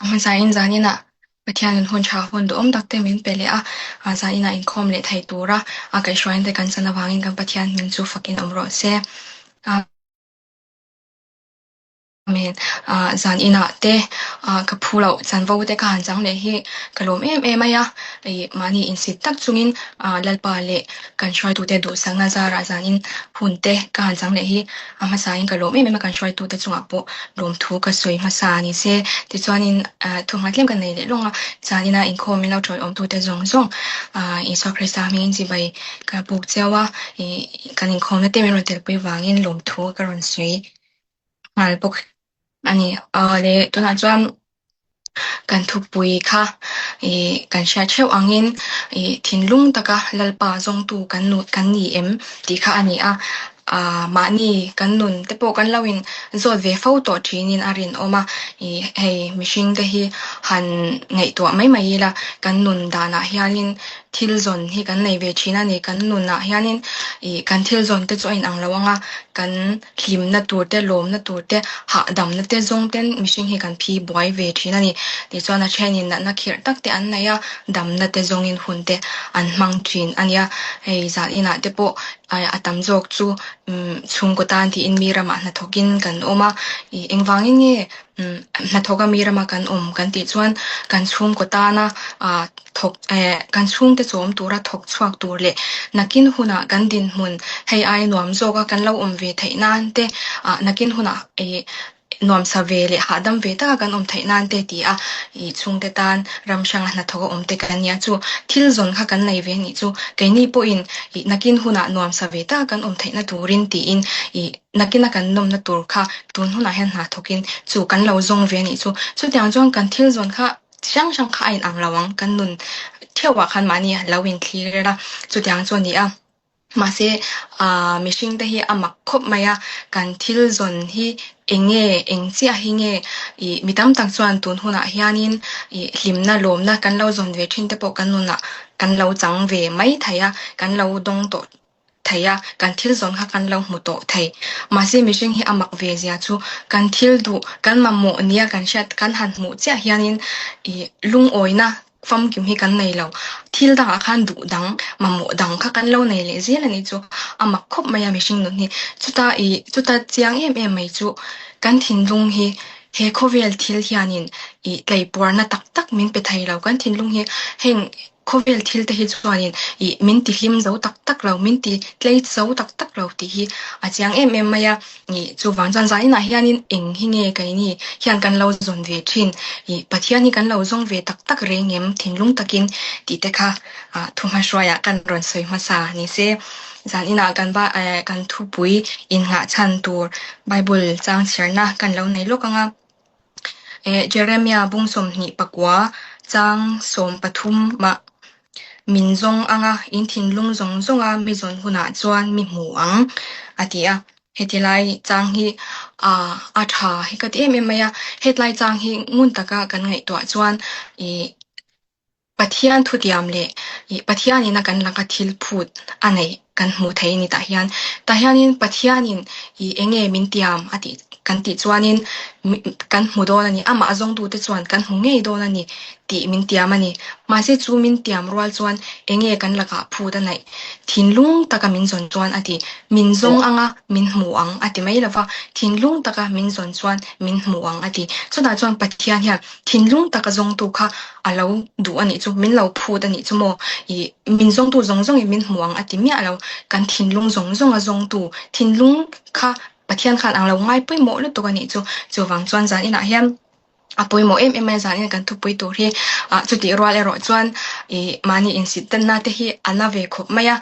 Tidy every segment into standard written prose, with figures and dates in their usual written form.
A hmasain zaninah Pathianin hun tha hun duhawm tak te min pe leh a, zaninah inkhawm leh thei tura a kaihhruain te kan chan avangin kan Pathian hming chu fakin awm rawh se. Amen. Zan inah te ka phu loh chanvo te ka han chang leh hi ka lawm em em mai a, mahni insit tak chungin Lalpa leh kan hruaitute duhsakna zarah zanin hun te ka han chang leh hi A hmasain ka lawm em em a, kan hruaitute chungah pawh lawmthu ka sawi hmasa a ni se. Tichuanin thu hma tlem ka nei leh lawng a, zanina inkhawm min lo tawiawmtute zawng zawng Isua Krista hmingin chibai ka buk chiau a, kan inkhawmna te min rawn telpui vangin lawmthu ka rawn sawi nghal bawk a ni. Awle tunah chuan Kan thupui kha ih kan hriat theuh angin ih thinlung taka Lalpa zawngtu kan nu kan ni em tih kha a ni a, ah mahni kan nun te pawh kan lo in zawt ve fo tawh thinin a rinawm a, ih hei mihring te hi han ngaihtuah mai mai ila kan nun danah hianin thil zawn hi kan nei ve thin a ni, kan nunah hianin ih kan thil zawn te chu a inang lo ang a, kan Hlimna tur te, lawmna tur te, hahdamna te zawng ten mihring hi kan phi buai ve thin a ni. Tichuan a thenin natna khirh tak te an nei a, damna te zawngin hun te an hmang thin a nia. Hei zan inah te pawh a tam zawk chu chhungkaw tan tiin mi ramah hnathawkin kan awm a, ih engvangin nge hnathawka mi rama kan awm kan tih chuan kan chhungkaw tana thawk eh kan chhungte chawm tura thawk chhuak tur leh nakin hunah kan dinhmun hei ai nuam zawka kan lo awm ve theih nan te ah nakin hunah ih nuamsa ve leh hahdam ve taka kan awm theih nan te ti a ih chhungte tan ram hranga hnathawk a awm te kan nia chu thil zawn kha kan nei ve anih chu keini pawhin ih nakin hunah nuamsa ve taka kan awm theihna turin tiin ih nakina kan nawmna tur kha tun hunah hian hna thawkin chu kan lo zawng ve anih chu chutiang chuan kan thil zawn kha Chi hrang hrang kha a inang lo ang, kan nun theuhah khan mahni lo inthlir a, chutiang chu a ni a. Mahse, aah mihring te hi a mak khawp mai a, kan thil zawn hi eng nge, eng chiah hi nge ih mi tam tak chuan tun hunah hianin ih hlimna, lawmna kan lo zawn ve thin te pawh kan nunah kan lo chang ve mai thei a, kan lo dawng tawh thei a, kan thil zawn kha kan lo hmu tawh thei. Mahse mihring hi a mak ve zia chu kan thil duh, kan mamawh nia kan hriat kan han hmuh chiah hianin ih lungawina famkim hi kan nei lo. Thil dangah khan duh dang, mamawh dang kha kan lo nei leh zel a nih chu a mak khawp mai a mihring nun hi. Chuta ih chuta chiang em em mai chu kan thinlung hi he khawvel thil hianin ih tleipuarna tak tak min pe thei lo. Kan thinlung hi heng Khawvel thil te hi chuanin ih min ti hlim zo tak tak lo, min ti tlei zo tak tak lo tih hi a chiang em em mai a. Ih chuvang chuan zaninah hianin eng hi nge keini hian kan lo zawn ve thin, ih Pathian hi kan lo zawng ve tak tak reng em thinlung takin tih te kha ah thu hmahruaiah kan rawn sawi hmasa ni se. Zaninah kan ba eh kan thupui innghah chhan tur Bible chang chhiarna kan lo nei lawk ang a. Eh, Jeremia bung 24 chang 13 mah min zawng anga in thinlung zawng zawnga mi zawn hunah chuan mi hmu ang a ti a. Heti lai chang hi ah a tha hi ka ti em em mai a. Hetlai chang hi ngun taka kan ngaihtuah chuan ih Pathian thutiam leh ih Pathianin a kan laka thil phut a neih kan hmuh thei a ni tah hian. Tah hianin Pathianin ih eng nge min tiam a tih kan tih chuanin kan hmu dawn a ni, amah zawngtute chuan kan hmu ngei dawn a ni tih min tiam a ni. Mahse chu min tiam rual chuan eng nge kan lakah phut a neih? Thinlung taka min zawn chuan a ti. Min zawng anga min hmu ang a ti mai lova, thinlung taka min zawn chuan min hmu ang a ti. Chutah chuan Pathian hian Thinlung taka zawngtu kha a lo duh a nih chu, min lo phut a nih chu maw? Ih, min zawngtu zawng zawngin min hmu ang a ti miah lo. Kan thinlung zawng zawnga zawngtu thinlung kha Pathian khan ang lo ngai pawimawh lutuk a nih chu. Chuvang chuan zan inah hian a pawimawh em em mai a, zan ina kan thupui tur hi ah chutih rual erawh chuan ih mahni insit tanna te hi a na ve khawp mai a.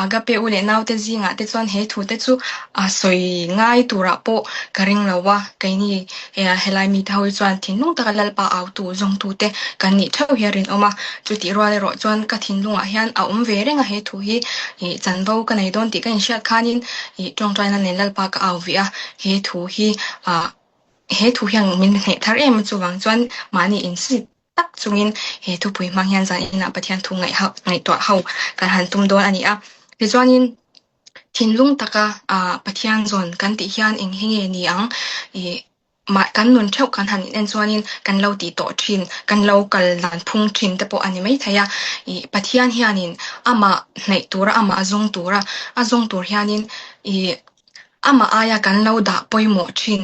Agape u leh naute zingah te chuan he thu te chu a sawi ngai turah pawh ka ring lo a, keini Helai mite ho hi chuan thinlung taka Lalpa autu zawngtute kan nih theuh hi a rinawm a, chutih rual erawh chuan ka thinlungah hian a awm ve reng a, he thu hi chanvo ka nei dawn tih ka inhriat khanin tawngtaina nen Lalpa ka au ve a, he thu hi he thu hian min hneh thar em a, chuvang chuan mahni insit tak chungin he thupui hmang hian zan inah Pathian thu ngaihtuah ho kan han tum dawn a ni a, tichuanin. Thinlung taka Pathian zawn kan tih hian eng hi nge ni ang? Ih. Mah kan nun theuh kan han in en chuanin kan lo tih tawh thin, kan lo kal dan phung thin te pawh a ni maithei a. Ih Pathian hianin amah hnaih tura amah zawng tura a zawng tur hianin ih amah aia kan lo dah pawimawh thin,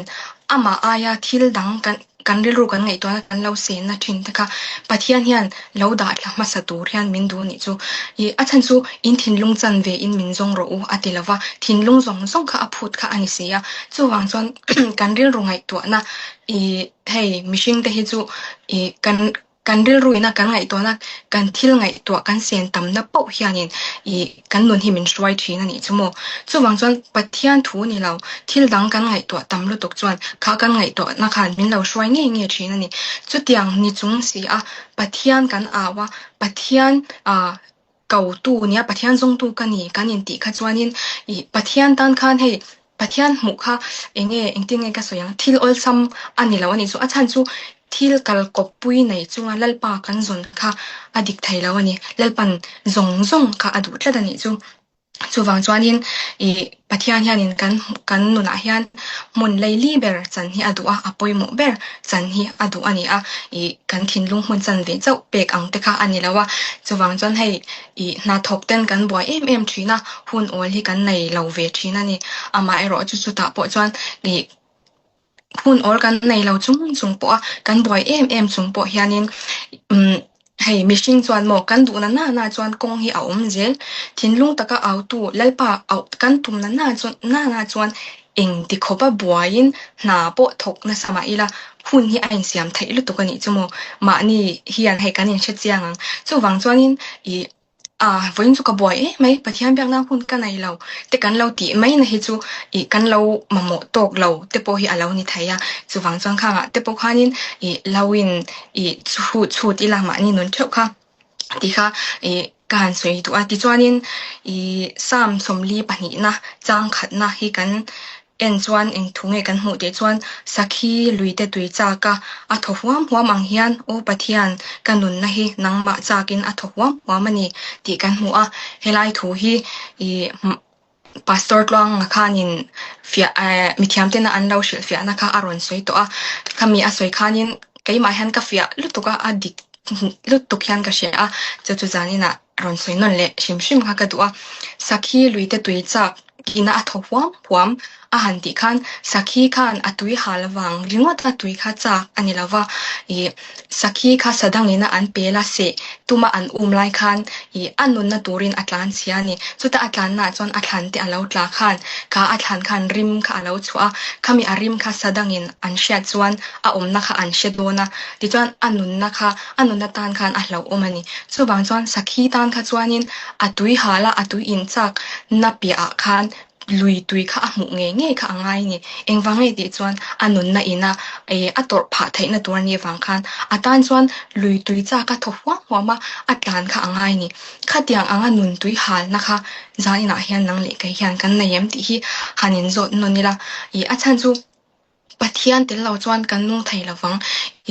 amah aia thil dang kan kan rilru kan ngaihtuahna kan lo senna thin te kha Pathian hian lo dah thla hmasa tur hian min duh nih chu. Ih a chhan chu in thinlung chan ve in min zawng rawh u a ti lo va, thinlung zawng zawng kha a phut kha a ni si a. Chuvang chuan kan rilru ngaihtuahna ih hei mihring te hi chu ih kan kan rilru ina kan ngaihtuahna kan thil ngaihtuah kan sen tamna poh hianin ih kan nun hi min hruai thin a nih chu maw. Chuvang chuan Pathian thu ni lo thil dang kan ngaihtuah tam lutuk chuan kha kan ngaihtuahna khan min lo hruai ngei ngei thin a ni. Chutiang ni chung si a Pathian kan au a, Pathian ah kotu nia Pathian zawngtu ka ni kan intih kha chuanin ih Pathian tan khan hei Pathian hmuh kha eng nge engtin nge ka sawi ang thil awlsam a ni lo a nih chu a chhan chu thil kal kawppui nei chunga Lalpa kan zawn kha a dik thei lo a ni Lalpan zawng zawng kha a duh tlat a nih chu. Chuvang chuanin ih Pathian hianin kan kan nunah hian hmun leili ber chan hi a duh a, a pawimawh ber chan hi a duh a ni a, ih kan thinlung hmun chan ve chauh pek ang te kha a ni lo a. Chuvang chuan hei ih hnathawk ten kan buai em em thin a, hun awl hi kan nei lo ve thin a ni. Amaherawh chu chutah pawh chuan ih Hun awl kan nei lo chung chung pawh a, kan buai em em chung pawh hianin umm hei mihring chuan maw kan duhna na na chuan kawng hi a awm zel. Thinlung taka autu Lalpa auh kan tumna na chuan na na chuan eng ti khawpa buaiin hna pawh thawk nasa mah ila hun hi a insiam theih lutuk a nih chu maw. Mahni hian hei kan inhre chiang ang. Chuvang chuanin ih A, vawiin chu ka buai em mai, Pathian biakna hun ka nei lo te kan lo tih mai na hi chu ih kan lo mamawh tawk lo te pawh hi a lo ni thei a, chuvang chuan khangah te pawh khanin ih lo in ih chhut chhut ila mahni nun theuh kha tih kha ih ka han sawi duh a. Tichuanin ih Psalm 42 pahnihna chang khatna hi kan En chuan eng thu nge kan hmuh tih chuan Sakhi luite tui chak a, a thaw huam huam ang hian Aw Pathian, ka nunna hi nangmah chakin a thaw huam huam a ni tih kan hmu a. Helai thu hi ih Pastor Tluanga khanin fiah eh mithiam tena an lo hrilh fiahna kha a rawn sawi tawh a. Khami a sawi khanin keimah hian ka fiah lutuk a, a dik lutuk hian ka hria a, chu chu zaninah rawn sawi nawn leh hrim hrim kha ka duh a. Sakhi luite tui chak ina a thaw huam huam a han tih khan Sakhi khan a tui hal vang ringawt a tui kha chak a ni lo va, ih Sakhi kha sadangina an pel a seh tuma an um lai khan ih a nunna turin a tlan chhia a ni. Chuta a tlannaah chuan a thlan te a lo tla khan kha a thlan khan rim kha a lo chhuah a, khami a rim kha sadangin an hriat chuan a awmna kha an hre dawn a, tichuan a nunna kha a nunna tan khan a hlauhawm a ni. Chuvang chuan Sakhi tan kha chuanin a tui hal a, a tui inchak na piahah khan lui tui kha a hmuh ngei ngei kha a ngai a ni. Engvang nge tih chuan a nunna ina eh a tawrh phah theihna tur a nih avang khan a tan chuan lui tui chak a thaw huam huam a, a tlan kha a ngai a ni. Khatiang anga nun tui halna kha zaninah hian nang leh kei hian kan nei em tih hi han inzawt nawn ila. Ih a chhan chu Pathian tel lo chuan kan nung thei lo vang.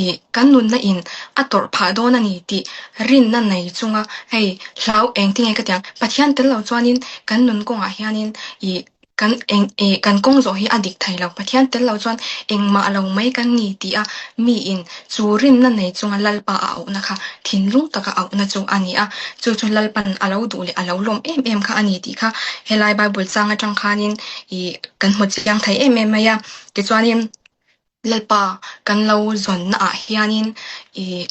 Ih, kan nunna in a tawrh phah dawn a ni tih rinna nei chunga hei hlau eng tinge ka tiang. Pathian tel lo chuanin kan nun kawngah hianin ih kan eng ih kan kawng zawh hi a dik thei lo. Pathian tel lo chuan engmah lo mai kan ni tih a mi in chu rinna nei chunga Lalpa a auhna kha thinlung taka auhna chu a ni a. Chu chu Lalpan a lo duh leh a lo lawm em em kha a ni tih kha helai Bible chang atang khanin ih kan hmu chiang thei em em mai a. Tichuanin Lalpa kan lo zawnna ah hianin ih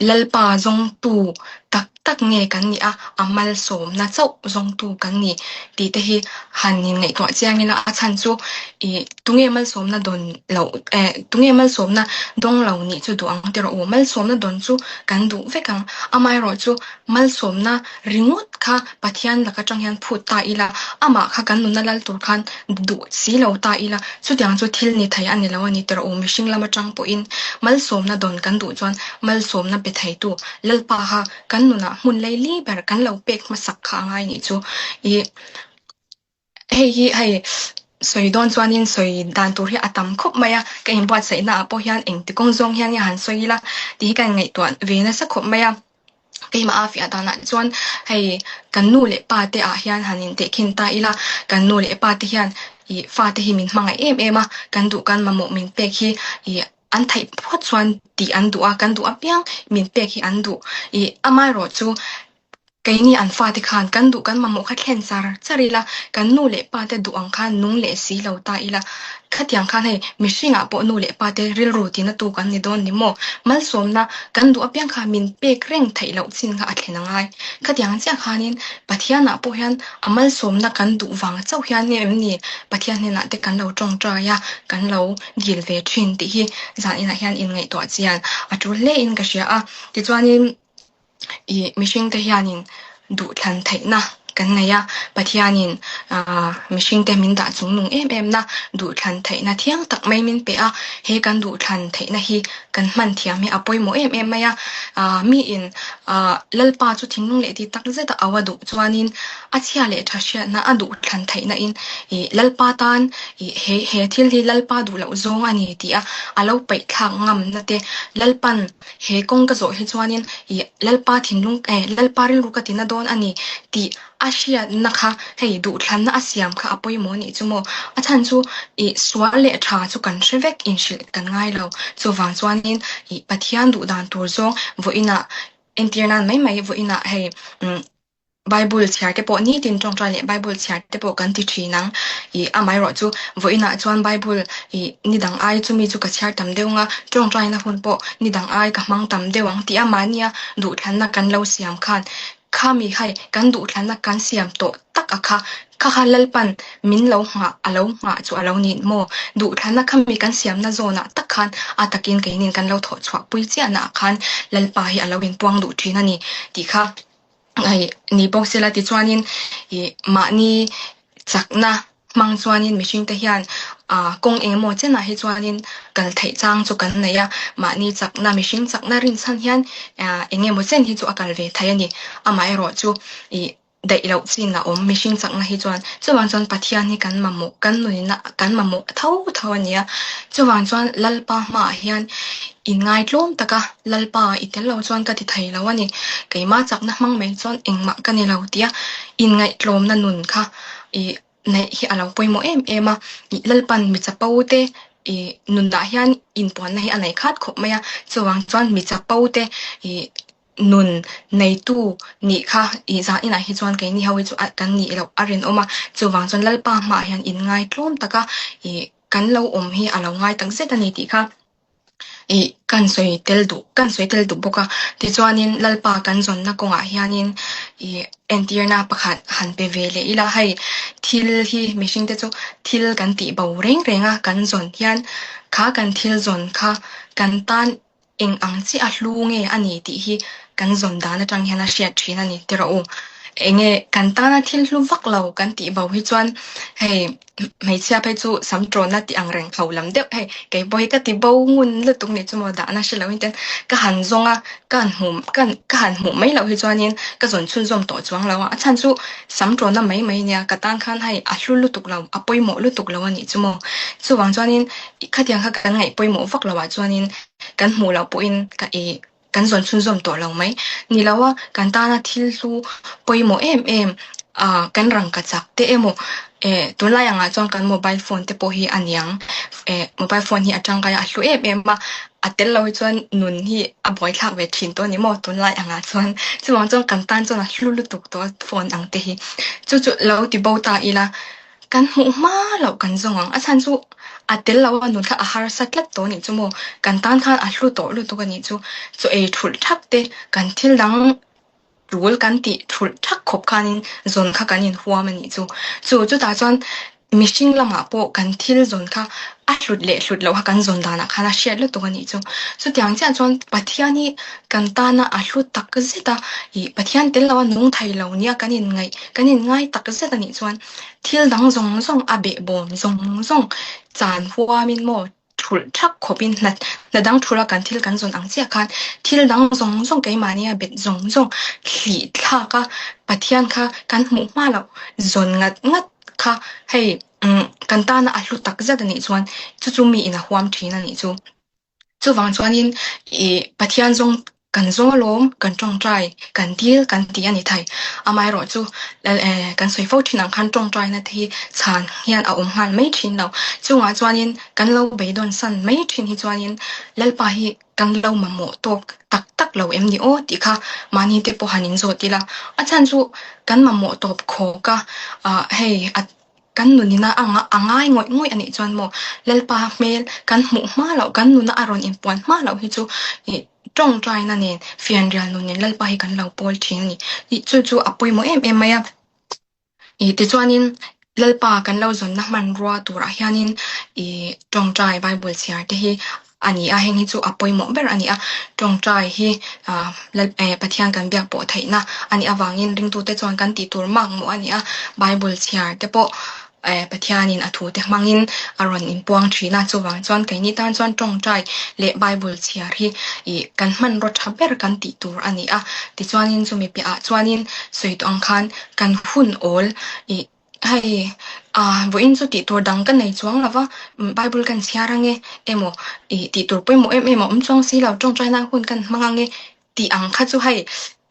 Lalpa zawngtu tak tak nge kan nih a, a malsawmna chauh zawngtu kan ni tih te hi han inngaihtuah chiang ila a chhan chu ih tunge malsawmna dawn loh eh tunge malsawmna dawng lo nih chu duh ang ti rawh u. Malsawmna dawn chu kan duh vek ang. Amaherawhchu malsawmna Ringawt kha Pathian lak atang hian phut ta ila, amah kha kan nunna lal tur khan duh si lo ta ila, chutiang chu thil ni thei a ni lo a ni tawh. Mihring lam atang pawhin malsawmna dawn kan duh chuan malsawmna pe theitu Lalpa kha kan nunah hmun leili ber kan lo pek hmasak kha a ngai nih chu. Ih. Hei hi hei sawi dawn chuanin sawi dan tur hi a tam khawp mai a, ka inbuatsaihna ah pawh hian engti kawng zawng hian nge han sawi ila tih hi ka inngaihtuah ve nasa khawp mai a. Keimah a fiah danah chuan hei kan nu leh pa te ah hian han intehkhin ta ila, kan nu leh pa te hian Ih fate hi min hmangaih em em a, kan duh kan mamawh min pek hi ih an theih phawt chuan tih an duh a, kan duh apiang min pek hi an duh. Ih amaherawhchu Keini an fate khan kan duh kan mamawh kha thlen char char ila, kan nu leh pate duh ang khan nung leh si lo ta ila, khatiang khan hei mihringah pawh nu leh pate rilru tina tu kan ni dawn ni maw? Malsawmna kan duh apiang kha min pek reng theih loh chin kha a thlen a ngai. Khatiang chiah khanin Pathianah pawh hian a malsawmna kan duh vang chauh hian em ni Pathian hnenah te kan lo tawngtai a, kan lo dil ve thin tih hi zan inah hian inngaihtuah chian a tul hle in ka hria a. Tichuanin. Ih mihringte hianin duhthlan theihna kan nei a, Pathianin aah mihringte min dah chungnung em em na duhthlan theihna thiang tak mai min pe a, he kan duhthlan theihna hi kan hman thiam hi a pawimawh em em mai a, aah miin aah Lalpa chu thinlung leh ti tak zet a au a duh chuanin a chhia leh tha hriatna a duhthlan theihna in ih Lalpa tan ih he he thil hi Lalpa duh loh zawng a ni tih a a lo paih thlak ngamna te Lalpan He kawng ka zawh hi chuanin ih Lalpa thinlung eh Lalpa rilru ka tina dawn a ni tih a hriatna kha hei duhthlanna a siam kha a pawimawh anih chu maw? A chhan chu ih sual leh tha chu kan hre vek inhrilh kan ngai lo. Chuvang chuanin ih Pathian duh dan tur zawng vawiinah entir nan mai mai vawiinah hei umm Bible chhiar te pawh nitin tawngtai leh Bible chhiar te pawh kan ti thin ang. Ih amaherawh chu vawiinah chuan Bible ih ni dang ai chumi chu ka chhiar tam deuh ang a, tawngtaina hun pawh ni dang ai ka hmang tam deuh ang tih a mahnia duhthlanna kan lo siam khan khami hei kan duhthlanna kan siam tawh tak a kha kha kha Lalpan min lo nghah a lo nghah chu a lo ni maw? Duhthlanna khami kan siamna zawnah tak khan a takin keinin kan lo thawh chhuah pui chiahnaah khan Lalpa hi a lo inpuang duh thin a ni tih kha. Hei ni bawk sela tichuanin ih mahni chakna hmang chuanin mihringte hian ah kawng eng emaw chenah hi chuanin kal theih chang chu kan nei a, mahni chakna mihring chakna rinchhan hian ah eng emaw chen hi chu a kal ve thei a ni. Amaherawhchu ih daih loh chin a awm mihring chakna hi chuan chuvang chuan Pathian hi kan mamawh kan nunna kan mamawh tho tho a ni a, chuvang chuan Lalpa hmaah hian Inngai tlawm taka Lalpa i tel lo chuan ka ti thei lo a ni. Keimah chakna hmang mai chuan engmah ka ni lo tia inngaihtlawmna nun kha i neih hi a lo pawimawh em em a. I Lalpan mi chapo te i nunah hian inpuanna hi a nei khat khawp mai a. Chuvang chuan mi chapo te i nun neitu nih kha i zah inah hi chuan keini ho hi chu kan nih loh a rinawm a. Chuvang chuan Lalpa hmaah hian inngai tlawm taka i kan lo awm hi a lo ngai takzet a ni tih kha. Ih kan sawi tel duh kan sawi tel duh bawk a tichuanin Lalpa kan zawnna kawngah hianin ih entirna pakhat han pe ve leh ila hei thil hi mihringte chu thil kan tih bo reng reng a kan zawn hian kha kan thil zawn kha kan tan eng ang chiah a hlu nge a ni tih hi kan zawn dan atang hian a hriat thin a ni ti rawh u. Enge kan tana thil hlu vak lo kan tih bo hi chuan hei Hmeichhia phei chu sam ṭawnna tih ang reng tho lam deuh hei kei pawh hi ka ti bo ngun lutuk nih chu maw dahna hre lohin ten ka han zawng a ka han hmu ka ka han hmuh mai loh hi chuanin ka zawn chhunzawm tawh chuang lo a a chhan chu sam ṭawnna mai mai nia ka tan khan hei a hlu lutuk lo a pawimawh lutuk lo a nih chu maw chuvang chuanin khatiang kha kan ngaih pawimawh vak loh ah chuanin kan hmuh loh pawhin ka ih Kan zawn chhunzawm tawh lo mai. Ni lo a, kan tana thil hlu pawimawh em em ah kan rangka chak te emaw eh tunlai angah chuan kan mobile phone te pawh hi a niang. Eh mobile phone hi a tangkai a, a hlu em em a, a tel lo hi chuan nun hi a buaithlak ve thin tawh a ni maw tunlai angah chuan. Chuvang chuan kan tan chuan a hlu lutuk tawh a phone ang te hi. Chu chu lo ti bo ta ila. Kan hmuh hma loh kan zawng ang. A chhan chu a tel lo a nun kha a harsa tlat tawh anih chu maw? Kan tan khan a hlu tawh lutuk anih chu. Chaw ei thulh thak te, kan thil dang tul kan tih thulh thak khawp khanin zawn kha kan inhuam anih chu. Chu chutah chuan mihring lamah pawh kan thil zawn kha a hlut leh hlut loh kha kan zawn danah khan a hriat lutuk anih chu. Chutiang chiah chuan Pathian hi kan tana a hlu tak zet a, ih Pathian tel lo a nung thei lo nia kan inngaih kan inngai tak zet anih chuan Thil dang zawng zawng a behbawm zawng zawng chan huamin maw thulh thak khawpin hna hna dang thulh a kan thil kan zawn ang chiah khan thil dang zawng zawng keimahnia bet zawng zawng hlih thlak a Pathian kha kan hmuh hma loh zawn ngat ngat kha hei umm kan tana a hlu tak zet anih chuan chu chu mi in a huam thin anih chu. Chuvang chuanin ih Pathian zawng Kan zawng alawm, kan tawngtai, kan dil kan ti a ni thei. Amaherawhchu kan sawi fo thin ang khan tawngtaina te hi chhan hian a awm nghal mai thin lo. Chungah chuanin kan lo beidawn san mai thin hi chuanin Lalpa hi kan lo mamawh tawk tak tak lo em ni aw tih kha mahni te pawh han inzawt ila. A chhan chu kan mamawh tawp khawk a, hei a Kan nunina a ngai ngawih ngawih a nih chuan maw Lalpa hmel kan hmuh hma loh, kan nuna a rawn inpuan hma loh hi chu ih tawngtaina nen fianrial nunin Lalpa hi kan lo pawl thin a ni. Ih chu chu a pawimawh em em mai a. Ih tichuanin Lalpa kan lo zawnna hmanrua turah hianin ih tawngtai Bible chhiar te hi a ni a, heng hi chu a pawimawh ber a ni a. Tawngtai hi Pathian kan biak pawh theihna a nih avangin ringtute chuan kan tih tur makmawh a ni a. Bible chhiar te pawh Pathianin a thute hmangin a rawn inpuang thin a, chuvang chuan keini tan chuan tawngtai leh Bible chhiar hi kan hmanraw tha ber kan tih tur a ni a. Tichuanin chumi piahah chuanin sawi tawh ang khan kan hun awl Hei, ah, vawiin chu tih tur dang ka nei chuang lo va, Bible kan chhiar ange emaw, ih tih tur pawimawh em em a awm chuang si lo, tawngtaina hun kan hmang ange tih ang kha chu hei,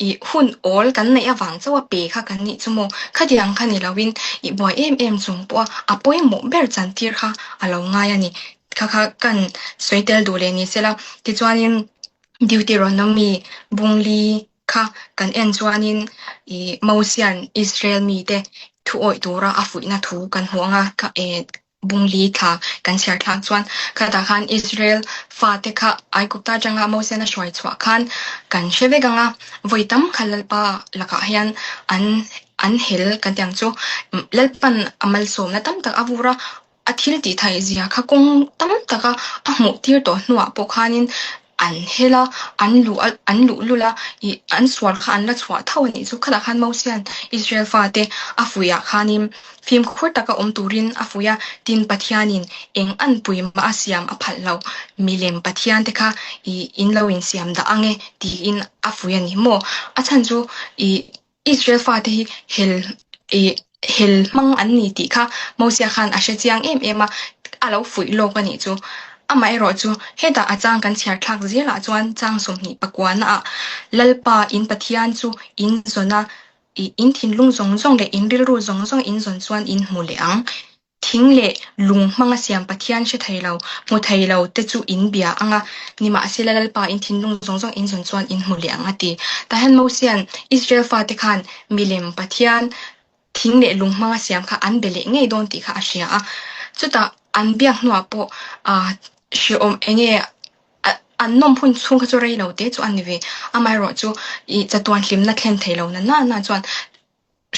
ih hun awl kan neih avang chauh a pe kha kan nih chu maw, khatiang kha ni loin ih buai em em chung pawha a pawimawh ber chantir kha a lo ngai a ni. Kha kha kan sawi tel duh leh ni sela, tichuanin Deuteronomy bungli Kha kan en chuanin ih Mosia'n Israel mite thu awih tura a fuihna thu kan hmuh anga kha eh bungli thla kan chhiar thlak chuan khatah khan Israel fate kha Aigupta atanga Mosia'n a hruai chhuah khan kan hre vek anga vawi tam kha Lalpa lakah hian an an hel kan ti ang chu Lalpa'n a malsawmna tam tak a vur a A thil tih theih zia kha kawng tam taka a hmuh tir tawh hnuah pawh khanin an hel a, an luh a, an luh lul a, ih an sual kha an la chhuah tho a nih chu. Khatah khan Mosia'n Israel fate a fuihah khanin fimkhur taka awm turin a fuih a, tin Pathianin eng anpui mah a siam a phalh lo, milem Pathian te kha ih in lo insiam dah ang e tiin a fuih a ni maw? A chhan chu ih Israel fate hi hel ih hel hmang an ni tih kha Mosia khan a hre chiang em em a, a lo fuih lawk a nih chu. Amaherawhchu hetah a chang kan chhiar thlak zelah chuan chang 28 ah Lalpa in Pathian chu in zawn a, ih in thinlung zawng zawng leh in rilru zawng zawng in zawn chuan in hmu leh ang. Thing leh lung hmanga siam Pathian hre thei lo, hmu thei lo te chu in bia ang a, nimahsela Lalpa in thinlung zawng zawng in zawn chuan in hmu leh ang a ti. Tah hian Mosia'n Israel fate khan milem Pathian thing leh lung hmanga siam kha an be leh ngei dawn tih kha a hria a. Chutah an biak hnuah pawh hrehawm eng nge an nawm hun chhung kha chu rei lo te chu a ni ve. Amaherawhchu ih chatuan hlimna thlen thei lo na na na chuan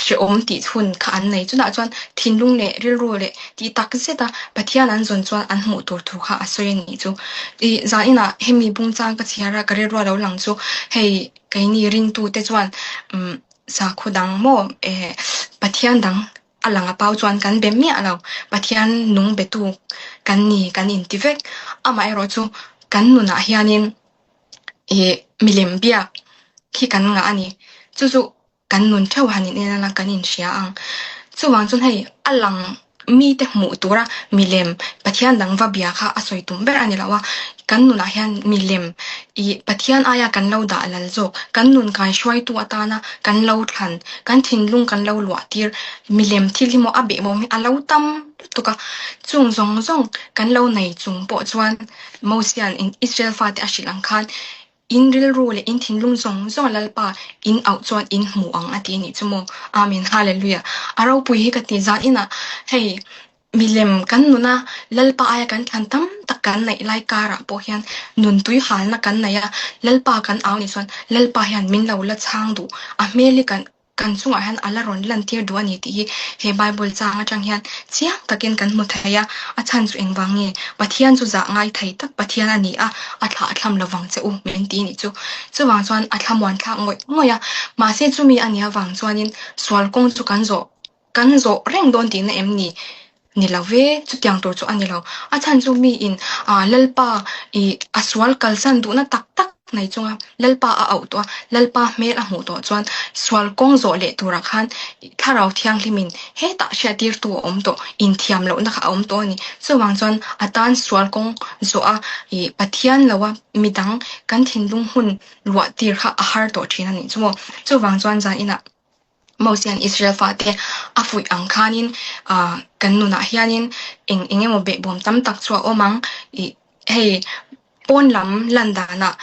hrehawm tih chhun kha an nei. Chutah chuan thinlung leh rilru leh tih tak zeta Pathian an zawn chuan an hmuh tur thu kha a sawi a nih chu. I zaninah hemi bungchang ka chhiar a, ka rilrua lo lang chu hei keini ringtute chuan umm sakhaw dang maw eh Pathian dang a lang a pau chuan kan be miah lo. Pathian nung betu kan ni kan inti vek. Amaherawhchu kan nunah hianin ih milem biak khi kan ngah a ni. Chu chu Kan nun theuh han in en a kan inhria ang. Chuvang chuan hei a lang mite hmuh tura milem Pathian dang va bia kha a sawi tum ber a ni lo a, kan nunah hian milem ih Pathian aia kan lo dah lal zawk, kan nun kaihruaitu atana kan lo thlan, kan thinlung kan lo luah tir milem thil hi maw a behbawm hi a lo tam lutuk a. Chung zawng zawng kan lo nei chung pawh chuan Mosia'n Israel fate a hrilh ang khan In rilru leh in thinlung zawng zawng Lalpa in auh chuan in hmu ang a ti a nih chu maw? Amen Hallelujah. A ropui hi ka ti zan inah hei milem kan nuna Lalpa aia kan thlan tam tak kan neih lai karah pawh hian nun tui halna kan nei a, Lalpa kan au nih chuan Lalpa hian min lo la chhang duh a hmel hi kan Kan chungah hian a la rawn lantir duh a ni tih hi he Bible chang atang hian chiang takin kan hmu thei a, a chhan chu engvang nge? Pathian chu zah ngai thei tak Pathian a ni a, a thlah thlam lovang che u min ti nih chu. Chuvang chuan a thlamuan thlak ngawih ngawih a, mahse chumi a nih avang chuanin sual kawng chu kan zawh kan zawh reng dawn tihna em ni? Ni lo ve, chutiang tur chu a ni lo. A chhan chu miin Lalpa i a sual kalsan duhna tak tak. nei chunga Lalpa a auh tawh a, Lalpa hmel a hmuh tawh chuan sual kawng zawh leh turah khan Thlarau Thianghlimin hetah hriattirtu a awm tawh, inthiam lohna kha a awm tawh a ni. Chuvang chuan a tan sual kawng zawh a, ih Pathian loa midang kan thinlung hun luah tir kha a har tawh thin a nih chu maw. Chuvang chuan zan inah Mosian Israel fate a fuih ang khanin ah kan nunah hianin eng eng emaw behbawm tam tak chu a awm ang. Ih hei pawn lam lan danah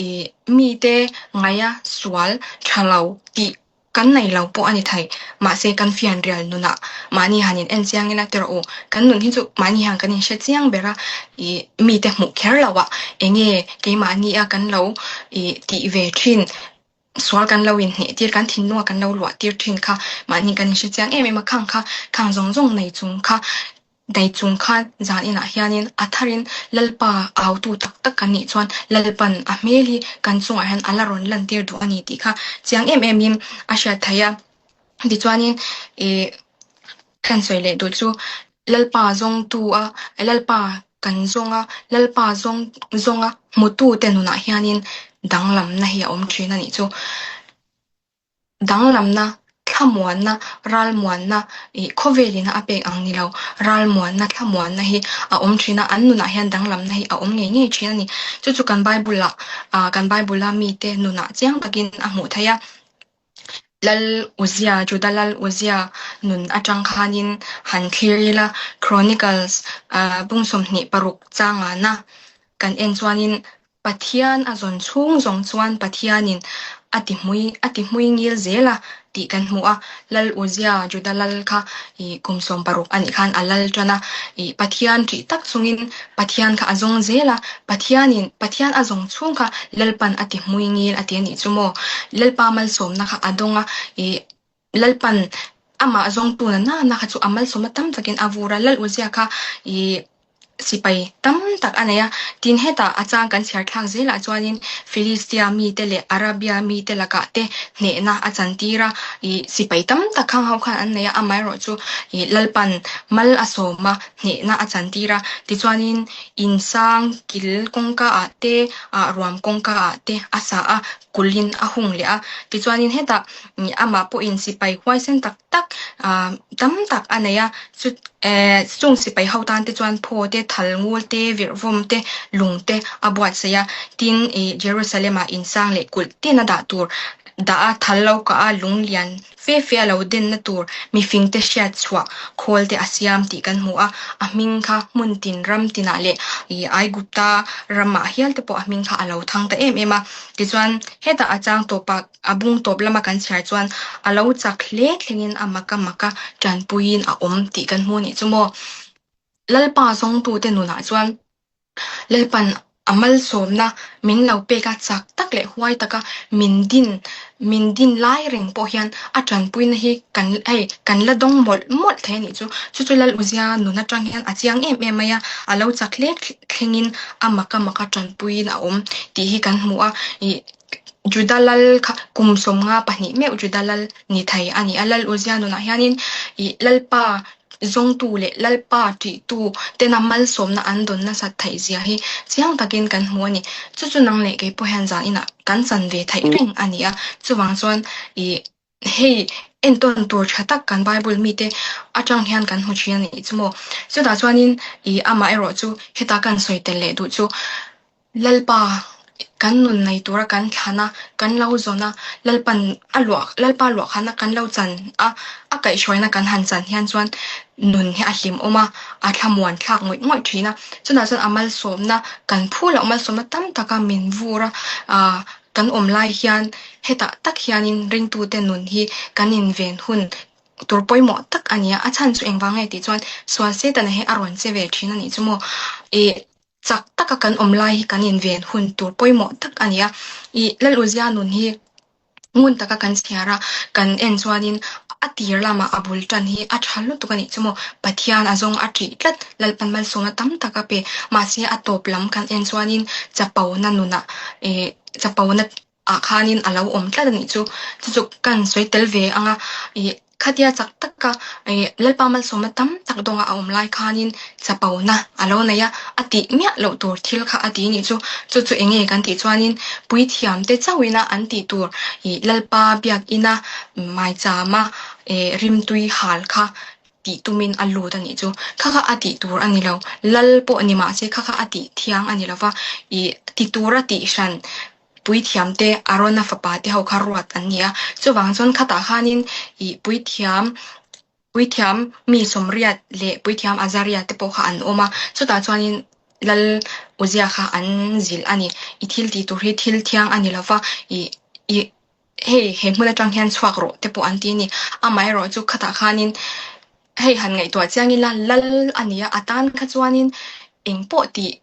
ih mite ngaia sual tha lo tih kan nei lo pawh a ni thei. Mahse kan fianrial nunah mahni han in en chiang ila ti rawh u. Kan nun hi chu mahni hian kan inhre chiang ber a, ih mite hmuh kher loh ah enge keimahni a kan lo ih tih ve thin Sual kan lo inhneh tir, kan thinlunga kan lo luah tir thin kha mahni kan inhre chiang em em a, khang kha khang zawng zawng nei chung kha nei chung khan zan inah hianin a tharin Lalpa autu tak tak kan nih chuan Lalpan a hmel hi kan chungah hian a la rawn lantir duh a ni tih kha chiang em emin a hriat theih a. Tichuanin ih kan sawi leh duh chu Lalpa zawngtu a, Lalpa kan zawng a, Lalpa zawng zawnga hmutute nunah hianin danglamna hi a awm thin a nih chu. Danglamna, thlamuanna, ralmuanna ih khawvelina a pek ang ni lo, ralmuanna, thlamuanna hi a awm thin a, an nunah hian danglamna hi a awm ngei ngei thin a ni. Chu chu kan Bible-ah ah kan Bible-a mite nunah chiang takin a hmuh theih a. Lal Uzia, Juda Lal Uzia nun atang khanin han thlir ila, Chronicles bung 26 changana kan en chuanin Pathian a zawn chhung zawng chuan Pathianin a ti hmui a ti hmui ngil zel a tih kan hmu a. Lal Uzia, Juda Lal kha kum 60 a nih khan a lal tan a, Pathian ṭih tak chungin Pathian kha a zawng zel a, Pathianin Pathian a zawng chhung kha Lalpan a ti hmui ngil a ti a nih chu maw? Lalpa malsawmna kha a dawng a, ih Lalpan amah zawngtu na nana kha chu a malsawmna tam takin a vur a, Lal Uzia kha ih sipai tam tak a nei a, tin hetah a chang kan chhiar thlak zelah chuanin Filistia mite leh Arabia mite lakah te hnehna a chantir a, ih sipai tam tak khang ho khan an nei a, amaherawhchu chu ih Lalpan mal a sawm a, hnehna a chantir a, tichuanin insang kil kawngka ah te ah ruam kawngka ah te a sa a, kulhin a hung leh a, tichuanin hetah amah pawhin sipai huaisen tak tak ah tam tak a nei a, chu eh chung sipai ho tan te chuan phaw te, thal ngul te, virhvawm te, lung te a buatsaih a, tin ih Jerusalem ah insang leh kulh tin a dah tur dah a, thal lo kah a, lung lian Fe fe a lo denna tur mifingte hriat chhuah khawl te a siam tih kan hmu a, a hming kha hmun tin ram tinah leh Aigupta ramah hial te pawh a hming kha a lo thang ta em em a. Tichuan, hetah a chang tawpa a bung tawp lama kan chhiar chuan a lo chak hle thlengin a maka maka tanpuiin a awm tih kan hmu a nih chu maw. Lalpa zawngtute nunah chuan Lalpan a malsawmna min lo pek a, chak tak leh huai taka min din min din lai reng pawh hian a tanpuina hi kan hei kan la dawng mawlh mawlh thei a nih chu. Chu chu Lal Uzia nun atang hian a chiang em em mai a, a lo chak hle thlengin a maka maka tanpuiin a awm tih hi kan hmu a. Ih Juda lal kha kum 52 meuh Juda lal ni thei a ni a, Lal Uzia nunah hianin ih Lalpa Zawngtu leh Lalpa ṭihtu tena malsawmna an dawn nasat theih zia hi chiang takin kan hmu a ni. Chu chu nang leh kei pawh hian zan inah kan chan ve theih reng a ni a. Chuvang chuan ih hei entawn tur ṭha tak kan Bible mite aṭang hian kan hmu ṭhin a nih chu maw. Chutah chuanin ih amah erawh chu heta kan sawi tel leh duh chu Lalpa, kan nun nei tura kan thlan a, kan lo zawn a, Lalpan a luah, Lalpa luah khana kan lo chan a, a kaihhruaina kan han chan hian chuan nun hi a hlimawm a, a thlamuan thlak ngawih ngawih thin a. Chutah chuan a malsawmna, kan phu loh malsawmna tam taka min vur a, ah kan awm lai hian hetah tak hianin ringtute nun hi kan inven hun tur pawimawh tak a ni a. A chhan chu engvang nge tih chuan sual Setana hi a rawn che ve thin a nih chu maw. Ih. Chak taka kan awm lai hi kan inven hun tur pawimawh tak a ni a. Ih, Lal Uzia nun hi ngun taka kan chhiar a, kan en chuanin a tir lamah a bul tan hi a tha lutuk a nih chu maw. Pathian a zawng a ṭih tlat, Lalpan malsawmna tam tak a pe. Mahse a tawp lam kan en chuanin chapona nunah ih chapona ah khanin a lo awm tlat a nih chu. Chu chu kan sawi tel ve ang a, ih. Khatia chak taka Lalpa malsawmna tam tak dawnga a awm lai khanin chapona a lo nei a, a tih miah loh tur thil kha a ti nih chu. Chu chu eng nge kan tih chuanin puithiamte chauhina an tih tur Lalpa biakina maichama rimtui hal kha tih tumin a lut a nih chu. Kha kha a tih tur a ni lo. Lal pawh ni mahse kha kha a tih thiang a ni lo va, ti tura tih hran Puithiamte Arona fapa te ho kha ruat an ni a. Chuvang chuan khatah khanin ih puithiam puithiam mi sawmriat leh puithiam Azaria te pawh kha an awm a. Chutah chuanin Lal Uzia kha an zilh a ni. I thil tih tur hi thil thiang a ni lo va, ih ih hei he hmun atang hian chhuak rawh te pawh an ti a ni. Amaherawhchu khatah khanin hei han ngaihtuah chiang ila Lal a ni a, a tan kha chuanin engpawh tih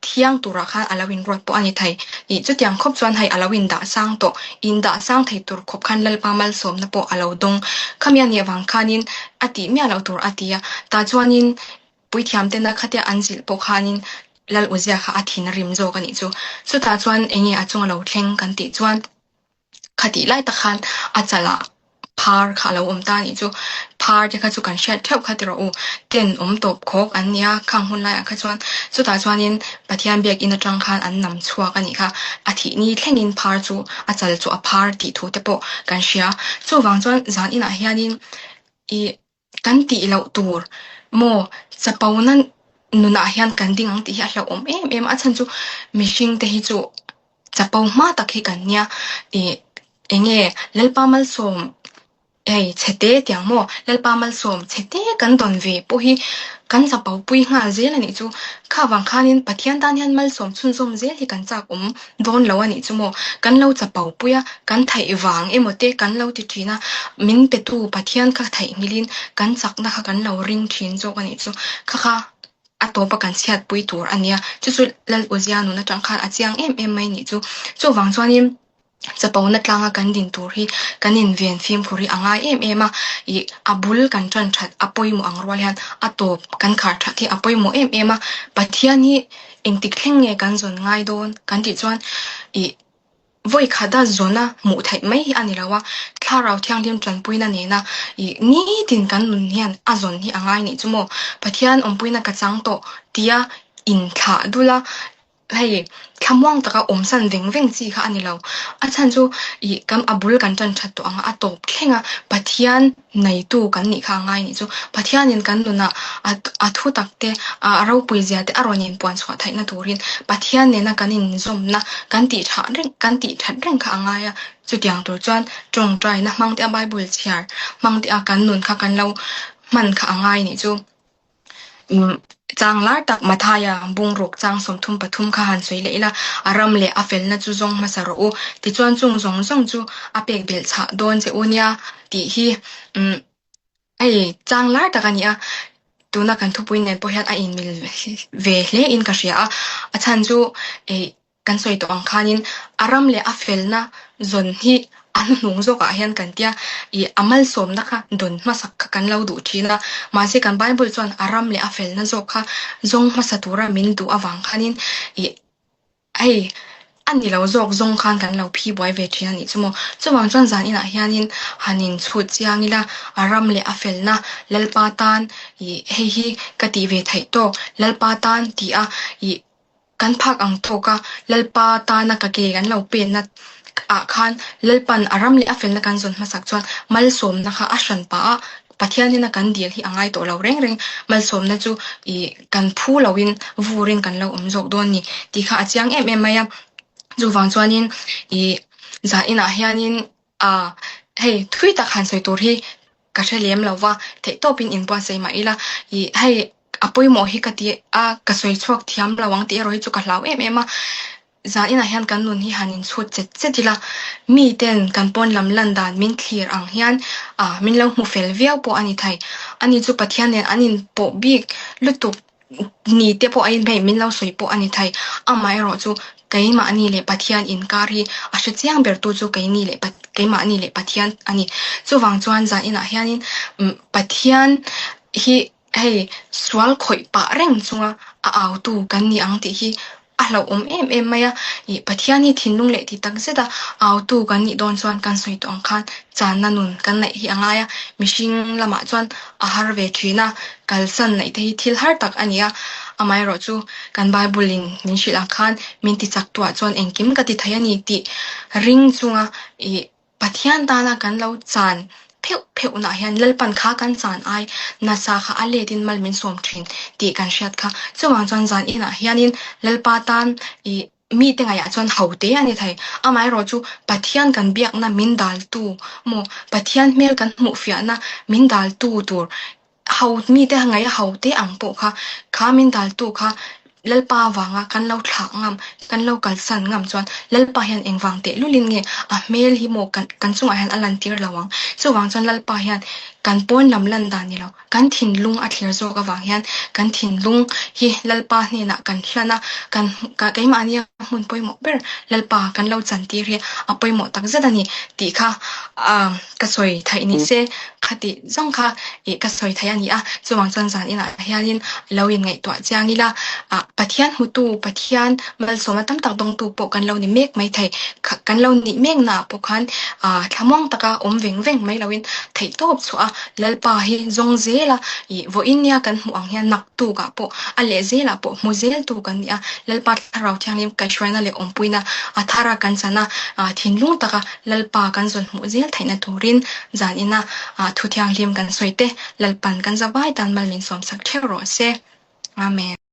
Thiang turah khan a lo inruat pawh a ni thei. Ih, chutiang khawp chuan hei a lo indah sang tawh. Indah sang thei tur khawp khan Lalpa malsawmna pawh a lo dawng. Khami a nih avang khanin a tih miah loh tur a ti a. Tah chuanin puithiam tena khatia an zilh pawh khanin Lal Uzia kha a thin a rim zawk a nih chu. Chutah chuan enge a chung a lo thleng kan tih chuan. Khatih lai tak khan a chalah phar kha a lo awm ta a nih chu. Phar te kha chu kan hriat theuh kha tiraw u, ten awm tawp khawk an nia khang hun laiah kha chuan. Chutah chuanin Pathian biakinn atang khan an nam chhuak a nih kha. A thih ni thlengin phar chu a chal chu a phar tih thu te pawh kan hria. Chuvang chuan zan inah hianin ih Kan tih loh tur maw chapona nunah hian kan ding ang tih hi a hlauhawm em em a, a chhan chu mihring te hi chu chapo hma tak hi kan nia ih eng nge Lalpa malsawm hei chhete tiang maw Lalpa malsawm chhete kan dawn ve pawh hi kan chapo pui nghal zel a nih chu kha vang khanin Pathian tan hian malsawm chhunzawm zel hi kan chak awm dawn lo a nih chu maw? Kan lo chapo pui a, kan theih vang emaw te kan lo ti thin a, min petu Pathian kha theihnghilhin kan chakna kha kan lo ring thin zawk a nih chu. Kha kha a tawpa kan chhiatpui tur a nia. Chu chu Lal Uzia nun atang khan a chiang em em mai nih chu. Chuvang chuanin chapona tlanga kan din tur hi kan inven fimkhur hi a ngai em em a, ih a bul kan tan that a pawimawh ang rual hian a tawp kan khar that hi a pawimawh em em a. Pathian hi Engtik thleng nge kan zawn ngai dawn kan tih chuan ih vawi khata zawna hmuh theih mai hi a ni lo a, Thlarau Thianghlim tanpuina nena ih nitin kan nun hian a zawn hi a ngai nih chu maw? Pathian awmpuina ka chang tawh tia inthlah dul a, hei thlamuang taka awmsan veng veng chi kha a ni lo. A chhan chu ih kan a bul kan tan that tawh ang a, a tawp thleng a, Pathian neitu kan nih kha a ngai nih chu. Pathianin kan nunah a a thu tak te, a ropui zia te a rawn inpuan chhuah theihna turin Pathian nena kan inzawmna kan tih tha reng kan tih that reng kha a ngai a. Chutiang tur chuan tawngtaina hmang te a Bible chhiar hmang te a kan nun kha kan lo hman kha a ngai nih chu. Chang lar tak Mathaia bungruk chang 33 kha han sawi leh ila, a ram leh a felna chu zawng hmasa rawh u, tichuan chung zawng zawng chu a pek belh chhah dawn che u nia tih hi hei chang lar tak a ni a, tuna kan thupui nen pawh hian a inmil ve hle in ka hria a, a chhan chu Kan sawi tawh ang khanin a ram leh a felna zawn hi a hnuhnung zawkah hian kan tia ih a malsawmna kha dawn hmasak kha kan lo duh thin a, mahse kan Bible chuan a ram leh a felna zawk kha zawng hmasa tura min duh avang khanin ih hei a ni lo zawk zawng khan kan lo phi buai ve thin a nih chu maw. Chuvang chuan zan inah hianin han inchhut chiang ila a ram leh a felna Lalpa tan ih hei hi ka tih ve theih tawk Lalpa tan tih a ih Kan phak ang tawk a, Lalpa tana ka ke kan lo penna ah khan Lalpan a ram leh a felna kan zawn hmasak chuan malsawmna kha a hran pah a, Pathianin a kan dil hi a ngai tawh lo reng reng. Malsawmna chu ih kan phu loin vurin kan lo awm zawk dawn ni tih kha a chiang em em mai a. Chuvang chuanin ih zah inah hianin A, hei thui tak han sawi tur hi ka hre lem lo va, theihtawpin inbuatsaih mah ila, ih hei a pawimawh hi ka ti a, ka sawi chhuak thiam lo ang tih erawh hi chu ka hlau em em a. Zan inah hian kan nun hi han inchhut chet chet ila, miten kan pawn lam lan dan min thlir ang hian a min lo hmu fel viau pawh a ni thei. Ani chu Pathian nen an inpawh bik lutuk Ni te pawh a inhmeh min lo sawi pawh a ni thei. Amaherawh chu keimahni leh Pathian inkar hi a hre chiang bertu chu keini leh keimahni leh Pathian a ni. Chuvang chuan zan inah hianin Pathian hi hei sual khawih pah reng chunga a autu kan ni ang tih hi. A hlauhawm em em mai a, ih Pathian hi thinlung leh ti tak zet a, autu kan nih dawn chuan kan sawi tawh ang khan channa nun kan neih hi a ngai a, mihring lamah chuan a har ve thin a, kalsan neih te hi thil har tak a ni a, amaherawh chu kan Bible in min hrilh ang khan min ti chak tuah chuan engkim ka ti thei a ni tih ring chunga ih Pathian tana kan lo chan pheuh pheuh nah hian Lalpan kha kan chan ai nasa kha a let in mal min sawm thin tih kan hriat kha. Chuvang chuan zan inah hianin Lalpa tan ih mite ngaihah chuan ho te a ni thei. Amaherawh chu Pathian kan biakna min daltu maw Pathian hmel kan hmuhfiahna min daltu tur Ho mite ngaih a ho te ang pawh kha, kha min daltu kha Lalpa avanga kan lo thlak ngam, kan lo kalsan ngam chuan Lalpa hian engvang tehlulin nge a hmel hi maw kan kan chungah hian a lantir lo ang. Chuvang chuan Lalpa hian kan pawn lam lan dan ni lo, kan thinlung a thlir zawk avang hian kan thinlung hi Lalpa hnenah kan hlan a, kan keimahnia hmun pawimawh ber Lalpa kan lo chantir hi a pawimawh takzet a ni tih kha ka sawi theih ni se khati zawng kha ih ka sawi theih a ni a, chuvang chuan zan inah hianin lo inngaihtuah chiang ila, ah Pathian hmutu, Pathian malsawmna tam tak dawngtu pawh kan lo ni mek mai thei, kan lo nih mek naah pawh khan ah thlamuang taka awm veng veng mai loin theihtawp chhuah a, Lalpa hi zawng zela ih vawiin nia kan hmuh ang hian naktukah pawh a leh zelah pawh hmu zeltu kan ni a, Lalpa Thlarau Thianghlim kaihhruaina leh awmpuina a thara kan chan a, ah thinlung taka Lalpa kan zawn hmuh zel theihna turin zan ina thu thianghlim kan sawi te, Lalpan kan zavai tan mal min sawmsak theuh rawh se. Amen.